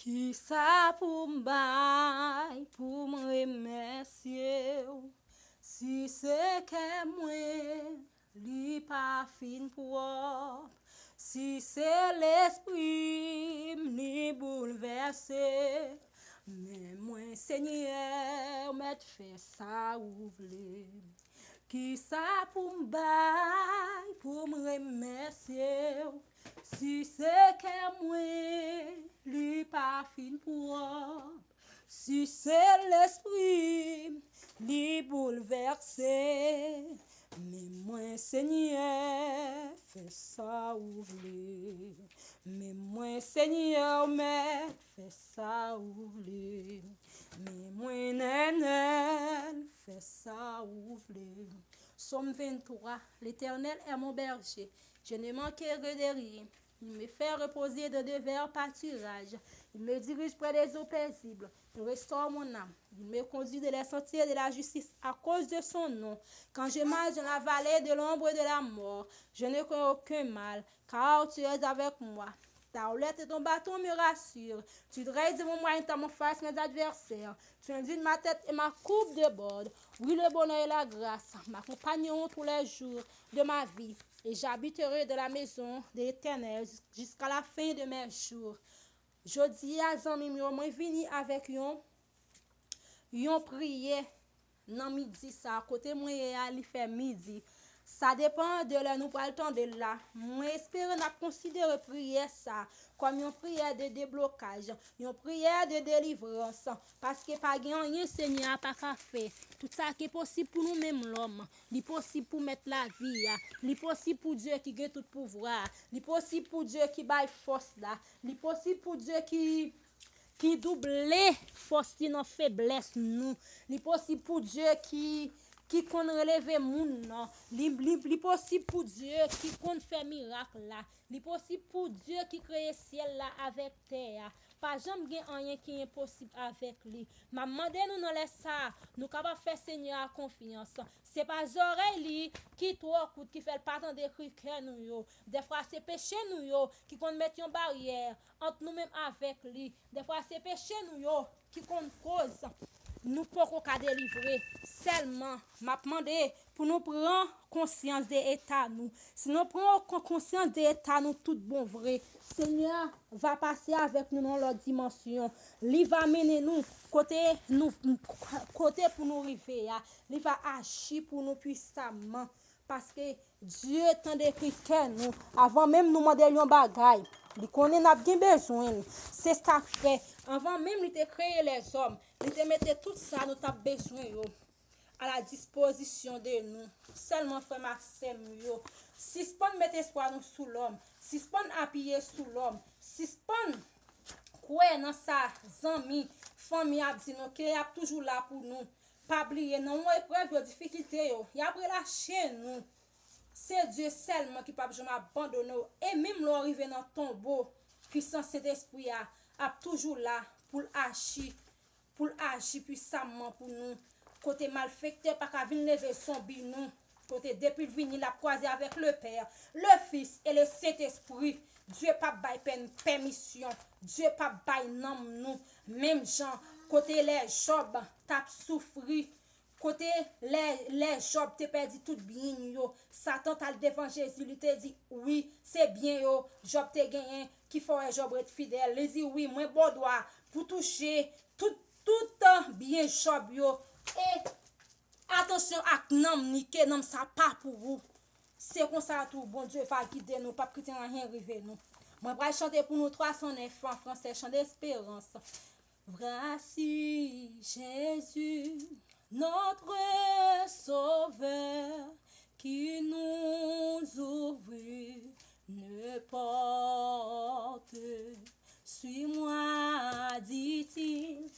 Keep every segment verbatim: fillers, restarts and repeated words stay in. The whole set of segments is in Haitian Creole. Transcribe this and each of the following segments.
Kisa pou m bay pou m remèsye w? Si se kè mwen, li pa fin pwòp. Si se lespri m, li boulvèse. Men mwen, Senyè, w mèt fè sa ou vle. Kisa pou m bay pou m remèsye w? Si se kè mwen, li pa fin pwòp. Si se lespri m, li boulvèse. Men mwen, Senyè, fè sa ou vle. Men mwen, Senyè, w mèt fè sa ou vle. Men mwen, Nènèl, fè sa ou vle. Psaume vingt-trois. L'Éternel est mon berger, je ne manquerai de rien. Il me fait reposer dans de verts pâturages. Il me dirige près des eaux paisibles. Il restaure mon âme. Il me conduit dans les sentiers de la justice à cause de son nom. Quand je marche dans la vallée de l'ombre de la mort, je ne crains aucun mal, car tu es avec moi. Ta houlette et ton bâton me rassurent. Tu dresses devant moi une table en face mes adversaires. Tu indiques ma tête et ma coupe déborde. Oui, le bonheur et la grâce m'accompagneront tous les jours de ma vie, et j'habiterai dans la maison de l'Éternel jusqu'à la fin de mes jours. Jodi a, zanmi m yo, mwen vini avèk yon, yon priyè nan midi sa. Kote mwen ye a, li fè midi. Sa depann de lè nou pral tande l la. Mwen espere n ap konsidere priyè sa kòm yon priyè de deblokaj, yon priyè de delivrans. Paske pa gen anyen Senyè a pa ka fè. Tout sa ki posib pou nou menm lòm. Li posib pou mèt lavi a. Li posib pou Dye ki gen tout pouvwa a. Li posib pou Dye ki bay fòs la. Li posib pou Dye ki, ki double fòs li nan feblès nou. Li posib pou Dye ki, ki konn releve moun nan. Li, li, li posib pou Dye ki konn fè mirak la. Li posib pou Dye ki kreye syèl la avèk tè a. Pa janm gen anyen ki enposib avèk li. M ap mande nou nan lè sa a, nou kapab fè Senyè a konfyans. Se pa zòrèy li ki twò kout ki fè l pa tande kri kè nou yo. Dèfwa se peche nou yo ki konn met yon baryè ant nou menm avèk li. Dèfwa se peche nou yo ki konn koz nou poko ka delivre. Sèlman, m ap mande pou nou pran konsyans de eta nou. Si nou pran kon-, konsyans de eta nou tout bon vre, Senyè a va pase avèk nou nan lòt dimansyon. Li va mennen nou kote nou, kote pou nou rive a. Li va aji pou nou pwisaman. Paske Dye tande kri kè nou. Avan menm nou mande l yon bagay, li konnen n ap gen bezwen l. Se sa k fè, avan menm li te kreye lèzòm, li te mete tout sa nou t ap bezwen yo a la dispozisyon de nou. Sèlman, frè m ak sè m yo, sispann met espwa nou sou lòm, sispann apiye sou lòm, sispann kwè nan sa zanmi, fanmi ap di nou, ke y ap toujou la pou nou. Pa bliye, nan moman eprèv yo, difikilte yo, y ap relache nou. Se Dye sèlman ki p ap janm abandone w. E menm lè w rive nan tonbo, pwisans Sentespri a ap toujou la pou l aji, pou l aji pwisaman pou nou. Kote malfektè pa ka vin leve zonbi nou. Kote depi l vini, l ap kwaze avèk le Pè, le Fis e le Sentespri. Dye p ap bay pèn pèmisyon. Dye p ap bay nanm nou. Menm jan kote lè Jòb t ap soufri, kote lè, lè Jòb te pèdi tout byen l yo, Satan t al devan Jezi, li te di, wi, se byen yo Jòb te genyen ki fè wè Jòb ret fidèl. Li di, wi, mwen ba w dwa pou touche tout, tout byen Jòb yo. E atansyon ak nanm ni, ke nanm sa pa pou ou. Se konsa tou, Bondye va gide nou, p ap kite anyen rive nou. Mwen pral chante pou nou twa san nèf an fransè, Chant d'espérance. Voici Jésus, notre Sauveur, qui nous ouvre une porte. Suis-moi, dit-il,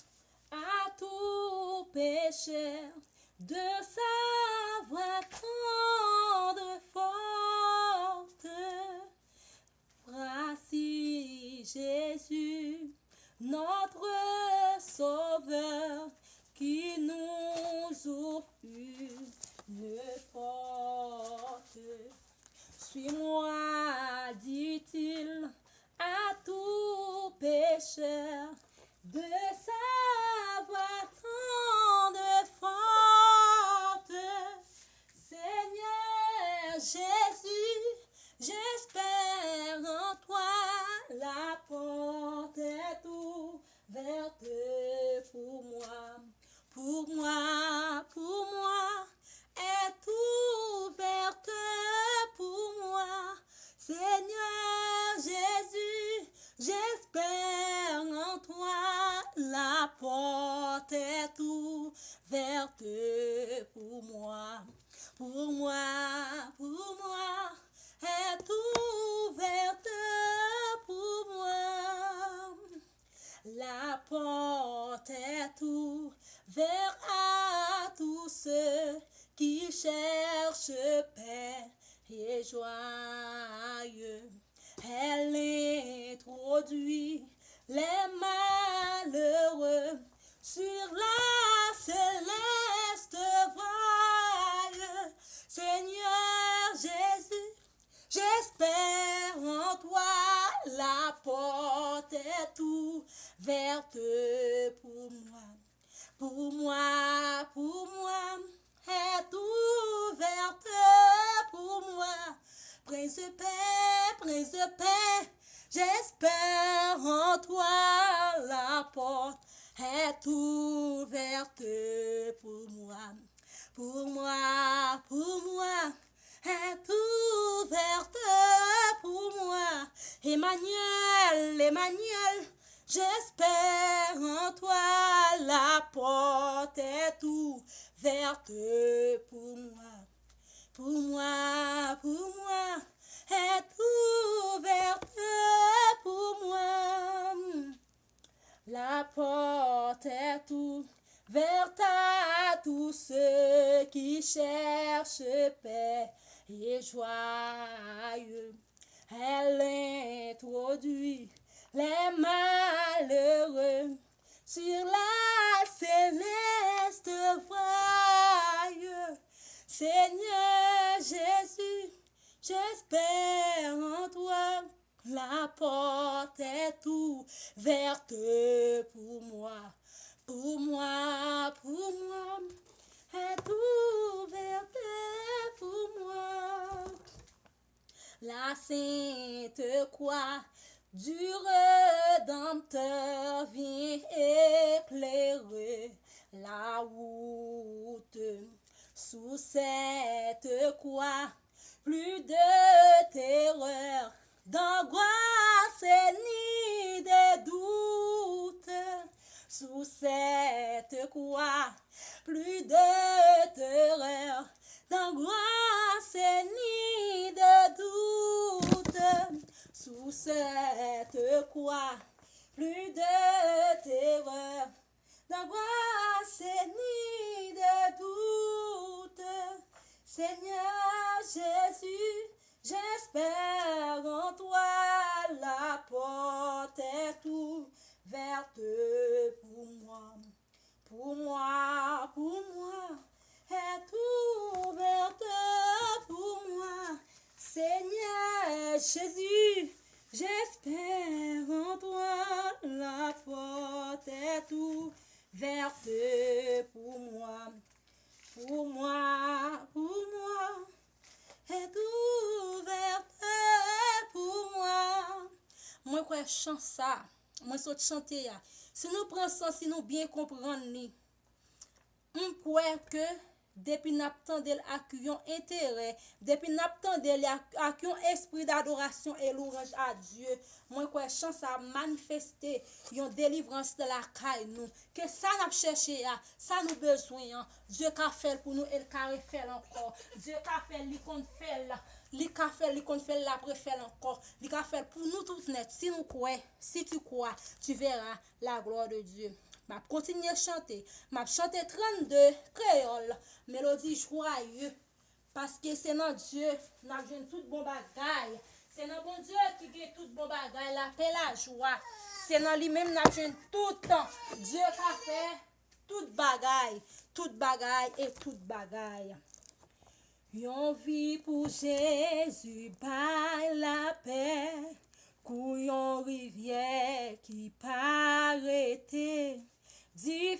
à tout pécheur, de sa voix tendre et forte. Voici Jésus, notre Sauveur, qui nous ouvre une porte. Suis-moi, dit-il, à tout pécheur, De sa voix tendre et forte, Seigneur Jésus, j'espère en toi, la porte est ouverte pour moi. Pour moi, pour moi, est ouverte pour moi. Seigneur Jésus, j'espère en toi. La porte est ouverte pour moi. Pour moi, pour moi, est ouverte pour moi. La porte est ouverte à tous ceux qui cherchent paix et joie. Elle introduit les malheureux sur la céleste voie. Seigneur Jésus, j'espère en toi, la porte est ouverte pour moi. Pour moi, pour moi, est ouverte pour moi. Prince de paix, prince de paix, j'espère en toi, la porte est ouverte pour moi. Pour moi, pour moi, est ouverte pour moi. Emmanuel, Emmanuel, j'espère en toi, la porte est ouverte pour moi. Pour moi, pour moi, est ouverte pour moi. La porte est ouverte à tous ceux qui cherchent paix et joie. Elle introduit les malheureux sur la céleste voie. Seigneur Jésus, j'espère en toi. La porte est ouverte pour moi. Pour moi, pour moi, est ouverte pour moi. La sainte croix du Rédempteur vient éclairer la route. Sous cette croix, plus de terreur, d'angoisse et ni de doute. Sous cette croix, plus de terreur, d'angoisse et ni de doute. Sous cette croix, plus de terreur, d'angoisse et ni de doute. Seigneur Jésus, j'espère en toi, la porte est ouverte pour moi. Pour moi, pour moi, est ouverte pour moi. Seigneur Jésus, j'espère en toi, la porte est ouverte pour moi. Pour moi, pour moi, est ouverte pour moi. Mwen kwè chan sa, mwen sot chante a, si nou pran san, si nou byen konprann li, m kwè ke depi n ap tande l ak yon enterè, depi n ap tande l ak, ak yon espri dadorasyon e louranj a Dye, mwen kwè chan sa ap manifeste yon delivrans nan lakay nou. Ke sa n ap chèche a, sa nou bezwen an, Dye ka fè l pou nou e l ka refè l ankò. Dye ka fè l, li konn fè l. Li ka fè l, li konn fè l, l ap refè l ankò. Li ka fè l pou nou tout nèt. Si nou kwè, si tu crois, tu verras la gloire de Dieu. M ap kontinye chante. M ap chante trannde, kreyòl, melodi jwaye. Paske se nan Dye n ap jwenn tout bon bagay. Se nan Bondye ki gen tout bon bagay, lapè, lajwa. Se nan li menm n ap jwenn tout. Dye ka fè tout bagay, tout bagay e tout bagay. Yon vi pou Jezi bay lapè, kou yon rivyè ki pa rete. Di